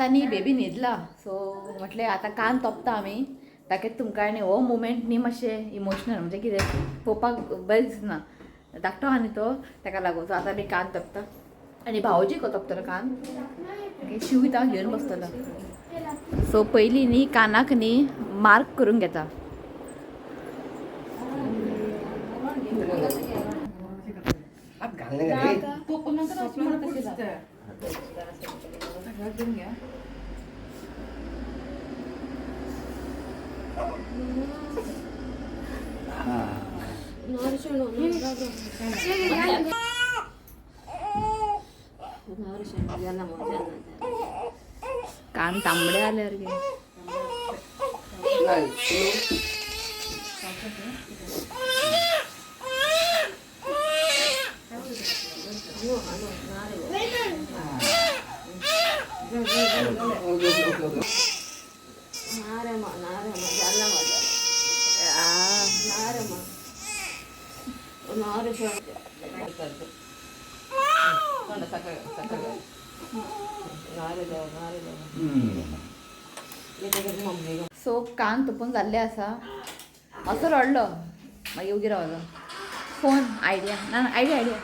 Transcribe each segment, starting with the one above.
आतां न्ही baby न्हिदला. So म्हटलें आतां कान तोपता आमी, ताका तुमकां आनी हो मुमेंट न्ही मातशें इमोशनल, म्हणजे कितें पळोवपाक बरें दिसना, धाकटो आहा न्ही तो, ताका लागून. सो आतां आमी कान तोपता आनी भावोजी को तोपतलो कान, शिव हांव घेवन बसतलो. सो पयलीं न्ही कानाक न्ही मार्क करून घेता. कान तांबडे आल्यार गे. सो कान तोपून जाल्ले आसा. असो रडलो, मागीर उगी रावलो. फोन आयडिया ना, आयडिया आयडिया.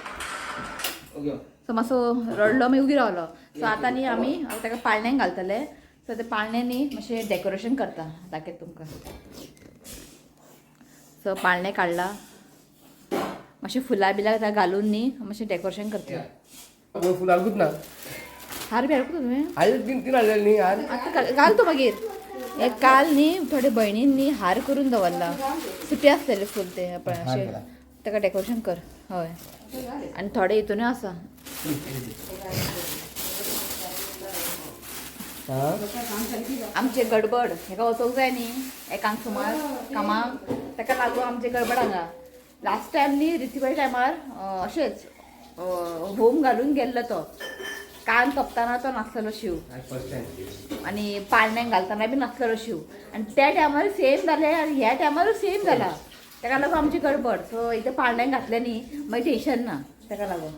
सो मातसो रडलो, मागीर उगी रावलो. सो आतां न्ही आमी ताका पाळण्यांक घालतले. सो ते पाळणे न्ही मातशें डेकोरेशन करता, दाखयता तुमकां. सो पाळणें काडला, मातशें फुलां बिलां ताका घालून न्ही मातशें डेकोरेशन करता. फुलां हाडूंक ना, हार बी हाडूंक तुवें? तीन हाडलेले न्ही हार. आतां घालतो मागीर. हे काल न्ही थोडे भयणीन न्ही हार करून दवरला, सुटे आसलेले फूल ते पळय अशें ताका डेकोरेशन कर. हय, आनी थोडे हितूनय आसा. आमचे गडबड हेका वचोंक जाय न्ही एकांक सुमार कामाक, ताका लागून आमचे गडबड हांगा. लास्ट टायम न्ही रितीबाय टायमार अशेंच होम घालून गेल्लो तो, कान तोपतना तो नासलेलो शिव, आनी पाळण्यांक घालतना बी नासलेलो शिव, आनी त्या टायमार सेम जालें आनी ह्या टायमारूय सेम जाला, ताका लागून आमची गडबड. सो इथं पाळण्यांक घातलें न्ही मागीर टेंशन ना, ताका लागून.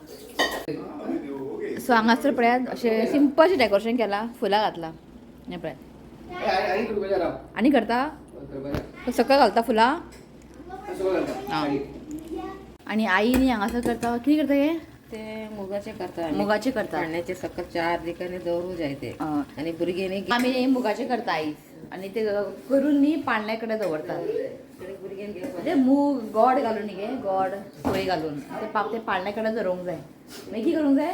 सो हांगासर पळयात अशें सिंपलशें डेकोरेशन केलां, फुलां घातलां हें पळयात. आनी करता सकयल घालता फुलां. आनी आई न्ही हांगासर करता, कितें करता हें? ते मुगाचे करता. मुगाचे करता. पाळण्याचे सकल 4 दिकांनी दवरूं जाय ते, आनी भुरग्यांनी आमी मुगाचे करता आईस, आनी ते करून न्ही पाळण्या कडेन दवरता. ते मूग गोड घालून न्ही गे, गोड सोय घालून ते ते पाळण्या कडेन दवरूंक जाय. मागीर कितें करूंक जाय?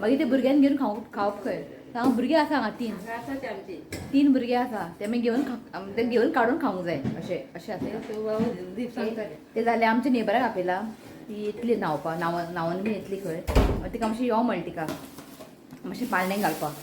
मागीर ते भुरग्यांक घेवन खावप खंय. हांगा भुरगीं आसा, हांगा तीन भुरगीं आसा, ते मागीर घेवन ते घेवन काडून खावंक जाय. अशें अशें आसा ते. जालें आमच्या नेबराक आपयला, ती येतली न्हांवपाक, न्हांवन बी येतली खंय. मागीर तिका मातशें यो म्हणलें, तिका मातशें पाळण्यांक घालपाक.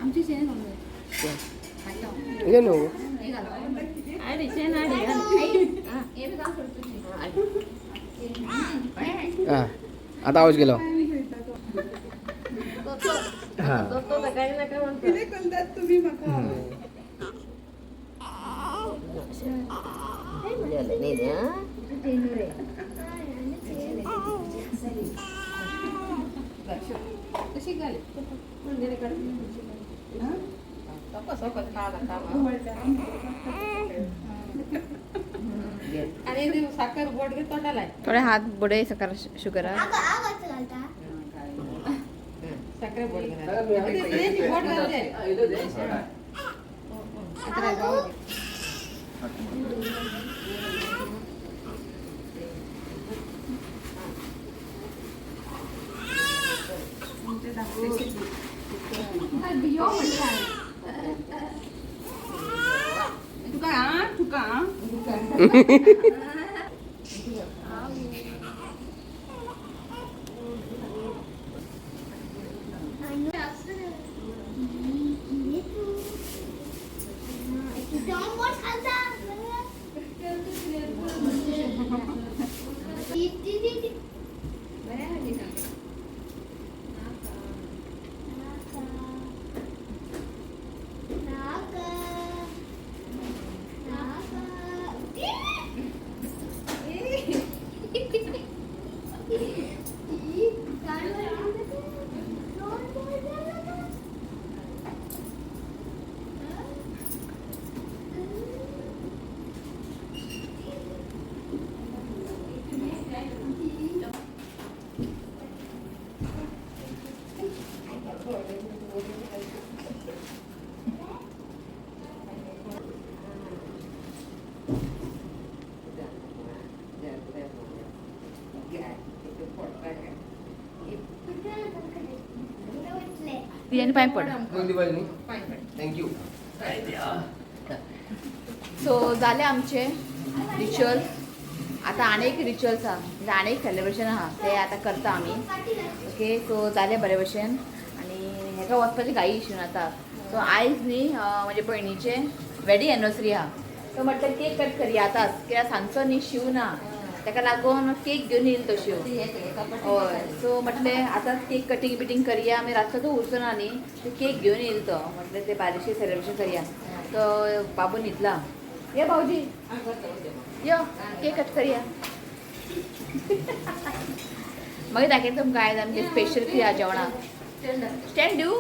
आमची चेन हे न्हू. हा आता आवाज गेलो. हा साखर बोट घे तोंडाला. थोडे हात बुडे सकार शुगरा. साखर बोट घे बोट घालते. तिच्याने पाय पड. Thank you. सो जाले आमचे रिच्युअल्स. आता आनी एक रिच्युअल्स आहा, म्हणजे आनी एक सेलिब्रेशन आहा ते आतां करता आमी. ओके सो जालें बरे भशेन आनी हेका वचपाची घाई इशून आतां. सो आयज न्ही म्हजे भयणीचे वेडींग एनिवर्सरी आहा. सो म्हटलें केक कट करया आतांच, कित्याक सांजचो न्ही शिव ना, ताका लागून केक घेवन येयलो तो शिव. हय सो म्हटलें आतांच केक कटींग बिटींग करया आमी, रातचो तो उरचो ना न्ही, तो केक घेवन येयलो तो. म्हटलें ते बारीकशें सेलिब्रेशन करया. तो बाबू न्हिदला. ये भाऊजी यो केक कट करया. मागीर दाखयता तुमकां आयज आमचें स्पेशल कितें आहा जेवणाक. स्टँड दिवं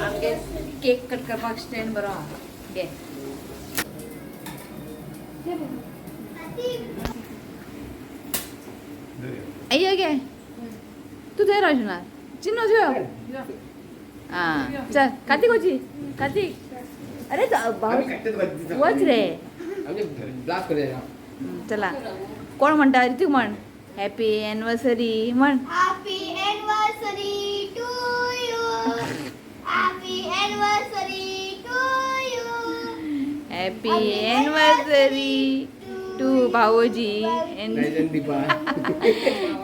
आमगे केक कट करपाक स्टँड बरो आहा. घे आई घे तूं थंय राजनार चिन्नो यो. आं चल कार्तीक वची कार्तीक. अरे भाऊ वच रे. चला कोण म्हणटा ऋतिक म्हण हॅपी एनिवर्सरी म्हण. Happy anniversary to you. Happy anniversary to you. Happy anniversary to भाऊजी.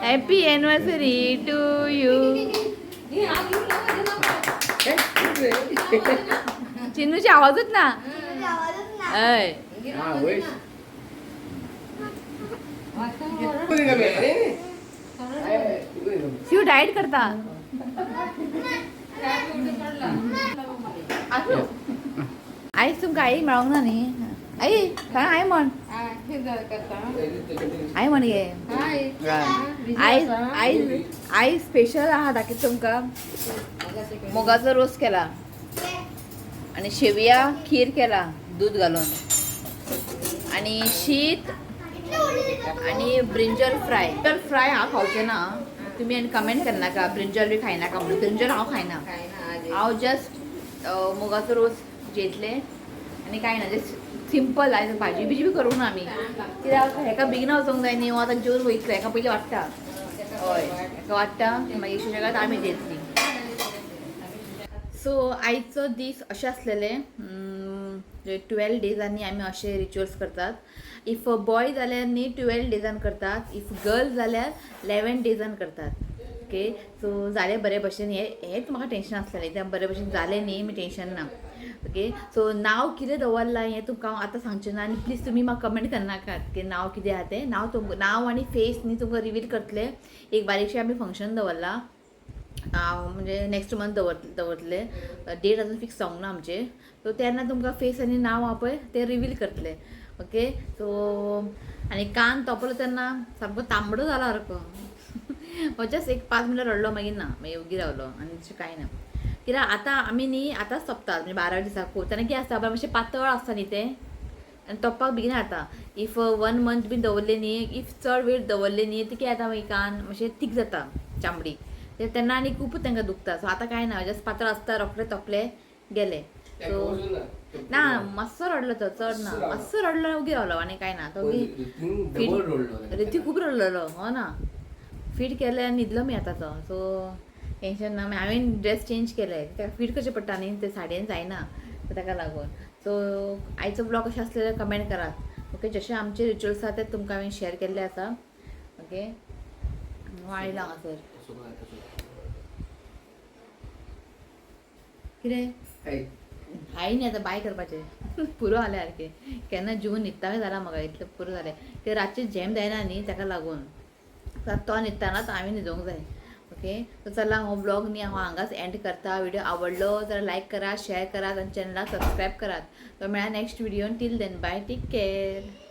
Happy anniversary to you. चिन्नूची आवाजच ना. हय शिव डाएट करता. आयज तुमकां आई मेळोंक ना न्ही. आई सांग आई म्हण. आई म्हण गे. आयज आयज आयज स्पेशल आहा दाखयता तुमकां. मुगाचो रोस केला आणि शेवया खीर केला दूध घालून आणि शीत आणि ब्रिंजल फ्राय. ब्रिंजल फ्राय हांव खावचें ना, तुमी आनी कमेंट करनाका ब्रिंजल बी खायनाका म्हणून. ब्रिंजल हांव खायना, हांव जस्ट मुगाचो रोस जेतलें आनी कांय ना, जस्ट सिंपल. आयज भाजी बिजी बी करूंक ना आमी, कित्याक हेका बेगिना वचोंक जाय न्ही. आतां जेवन वयतलो, हेका पयलीं वाडटा. हय हेका वाडटा मागीर सुशेगाद आमी जेतली. सो आयचो दीस अशें आसलेले. 12 डेजांनी आमी अशे रिच्युअल्स करतात. If boy जाल्यार न्ही 12 डेजान करतात, if girl जाल्यार 11 डेजान करतात. ओके, सो जालें बरे भशेन. हें हेंच म्हाका टेंशन आसलेलें, तें बरे भशेन जालें न्ही, मी टेंशन ना. ओके, सो नांव कितें दवरलां हें तुमकां हांव आतां सांगचें ना आनी प्लीज तुमी म्हाका कमेंट करनाकात की नांव कितें आहा तें. नांव तुमकां, नांव आनी फेस न्ही तुमकां रिवील करतले. एक बारीकशें आमी फंक्शन दवरलां, हांव म्हणजे नेक्स्ट मंथ दवरतले, डेट अजून फिक्स जावंक ना आमचे. सो तेन्ना तुमकां फेस आनी नांव आहा पळय तें रिवील करतले. ओके, सो आनी कान तोपलो तेन्ना सामको तांबडो जाला सारको. जस्ट एक 5 मिनटां रडलो, मागीर ना, मागीर ओगी रावलो आनी तशें कांय ना. कित्याक आतां आमी न्ही आतांच तोपतात, म्हणजे 12 दिसाकू. तेन्ना कितें आसता मातशें पातळ आसता न्ही तें, आनी तोपपाक बेगीन जाता. If 1 month बीन दवरलें न्ही, if चड वेळ दवरलें न्ही, ती कितें जाता मागीर कान मातशें थीक जाता चामडी, ते तेन्ना आनी खूब तांकां दुखता. सो आतां कांय ना, जस्ट पातळ आसता, रोखडे तोपले गेले. सो ना, मातसो रडलो तो, चड ना, मातसो रडलो, ओगी रावलो आनी कांय ना. तो रिती खूब रडलेलो. हो ना, फीड केलें आनी न्हिदलो मी आतां तो. सो टेंशन ना. मागीर हांवें ड्रेस चेंज केले, ताका फीड करचें पडटा न्ही, ते साडयेन जायना ताका लागून. सो आयचो ब्लॉग कशें आसलें कमेंट करात. ओके, जशें आमचे रिच्युअल्स आसा ते तुमकां हांवें शेअर केल्ले आसा. ओके, वाळयला हांगासर कितें हाय न्ही, आतां बाय करपाचें. पुरो जालें सारकें, केन्ना जेवन न्हिदता जालां म्हाका, इतलें पुरो जालें. ते रातचें झेम जायना न्ही ताका लागून, तो न्हिदतानाच हांवें न्हिदोंक जाय. ओके, सो चला हो ब्लॉग न्ही हांव हांगाच एंड करता. व्हिडिओ आवडलो जाल्यार लायक करात, शेअर करात आनी चॅनलाक सबस्क्रायब करात. तो मेळ्ळा next व्हिडियोन. Till then bye, take care.